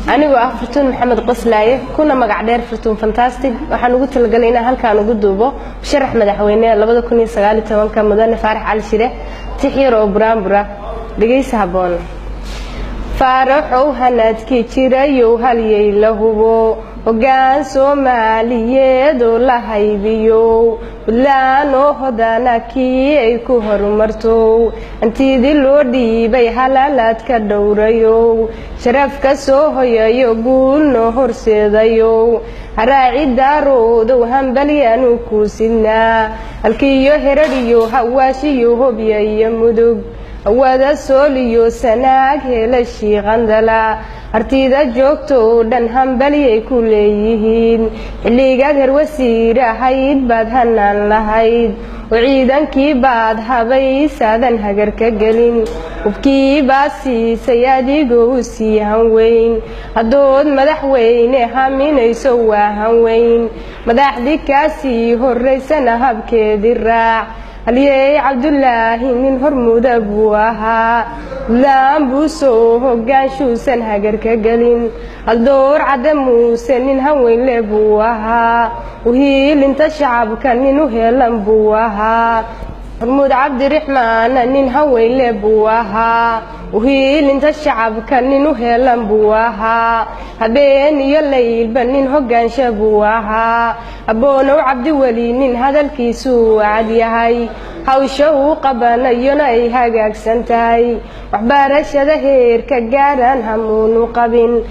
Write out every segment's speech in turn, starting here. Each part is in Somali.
Anigoo ah Furtuun Maxamed Qoslaaye, kuna magac dheer Furtuun Fantastic, waxaan ugu talagalay inaan halkaan ugu duubo musharax madaxweyne 2019-ka, Mudane Faarax Cali Shire, tix yar oo buraanbura. Dhegaysa habboon. Faaraxow, hanaadkii jirayow, halyay la hubo, hoggaan Soomaaliyeedoo la haybiyo, Puntland oo hodana kii ay ku horumarto, hantidii loo dhiibay halaalaad ka dhowrayow, sharaf ka soo hoyayo, guulno horseedayow, haraaci daaroodow, hambalyaanu kuu sidnaa. Halkiiyo Heradhiyo Hawaashiyo Hobya iyo Mudug, Awada Sooliyo Sanaag, Helashii Qandala, hartida joogto oo dhan hambalyay ku leeyihiin. Xilligaad herwasiir ahayd baad hanaan lahayd, oo ciidankii baad habaysaadan hagar ka gelin, hubkii baad siisay adigoo u sii hanweyn. Haddood madaxweyne haminayso, waa hanweyn. Madaxdii kaasii horaysana habkeedii raac. Halyeey Cabdulaahi nin hormuda buu ahaa, Puntland buu soo hogaanshuusan hagar ka gelin. Haldoor Cadde Muuse nin hanweynle buu ahaa, uhiilinta shacabka nin u heelan buu ahaa. Hormuud Cabdiraxmaana nin hanweynle buu ahaa, uhiilinta shacabka nin u heelan buu ahaa, habeen iyo laylba nin hogaansha buu ahaa. Aboonow Cabdiweli nin hadalkiisuu cad yahay, hawsha uu qabanayona ay hagaagsan tahay, waxbarashada heerka gaaraan hamuunu qabin.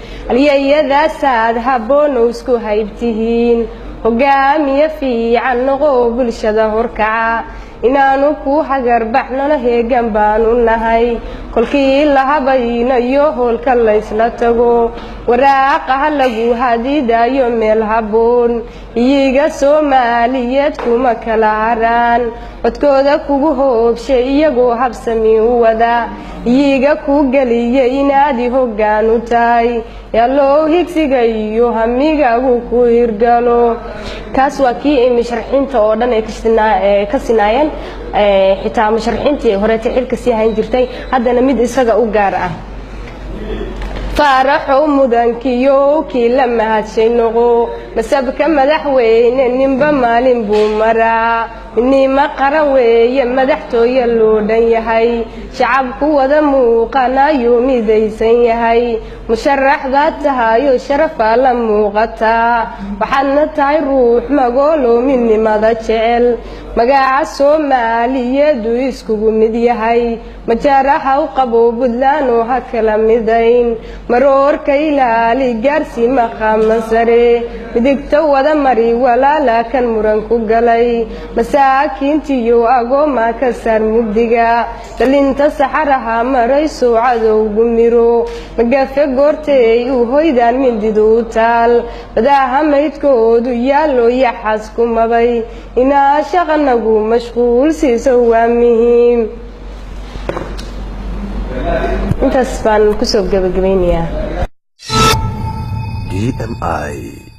Halyayadaasaad habboonow isku haybtihiin. Hogaamiye fiican noqoo bulshada horkaca, inaanu ku hagarbaxnona heegan baanu nahay. Kolkii la habaynayo hoolka laysla tago, waraaqa ha lagu hadidayo meel habboon. Iyiga Soomaaliyeed kuma kala haraan, codkooda kugu hoobshay iyagoo habsami u wada, iyiga ku geliya inaadi hoggaan u tahay. Yaallow higsiga iyo hamigagu ku hirgalo. Kaas waa kii ay musharaxiinta oo dhan ay ka sinaayeen, xitaa musharaxiintii horeeta xilka sii hayn jirtay, haddana mid isaga u gaar ah. Faaraxow, mudankiyow kii la mahadshay noqo. Masabka madaxweyne ninba maalin buu maraa. Midnimo qaran weeye madaxtooye loo dhan yahay, shacabku wada muuqanayuu midaysan yahay. Musharax baad tahayo, sharafaa la muuqataa, waxaadna tahay ruux magoolow midnimada jecel, magaca Soomaaliyeedu iskugu mid yahay. Majaaraha u qabo Puntland oo ha kala midayn, maroorka ilaali, gaarsii maqaama sare, midigta wada mari walaala kan muran ku galay, masaakiintiyo agooma ka saar mugdiga, dhalinta saxaraha marayso cadowgu miro. Magafe goortay u hoydaan mindidu u taal, badaaha maydkoodu yaallo yaxaas ku mabay, inaa shaqanagu mashquul siiso waa muhiim. Intaas baan kusoo gabagabaynayaa. DMI.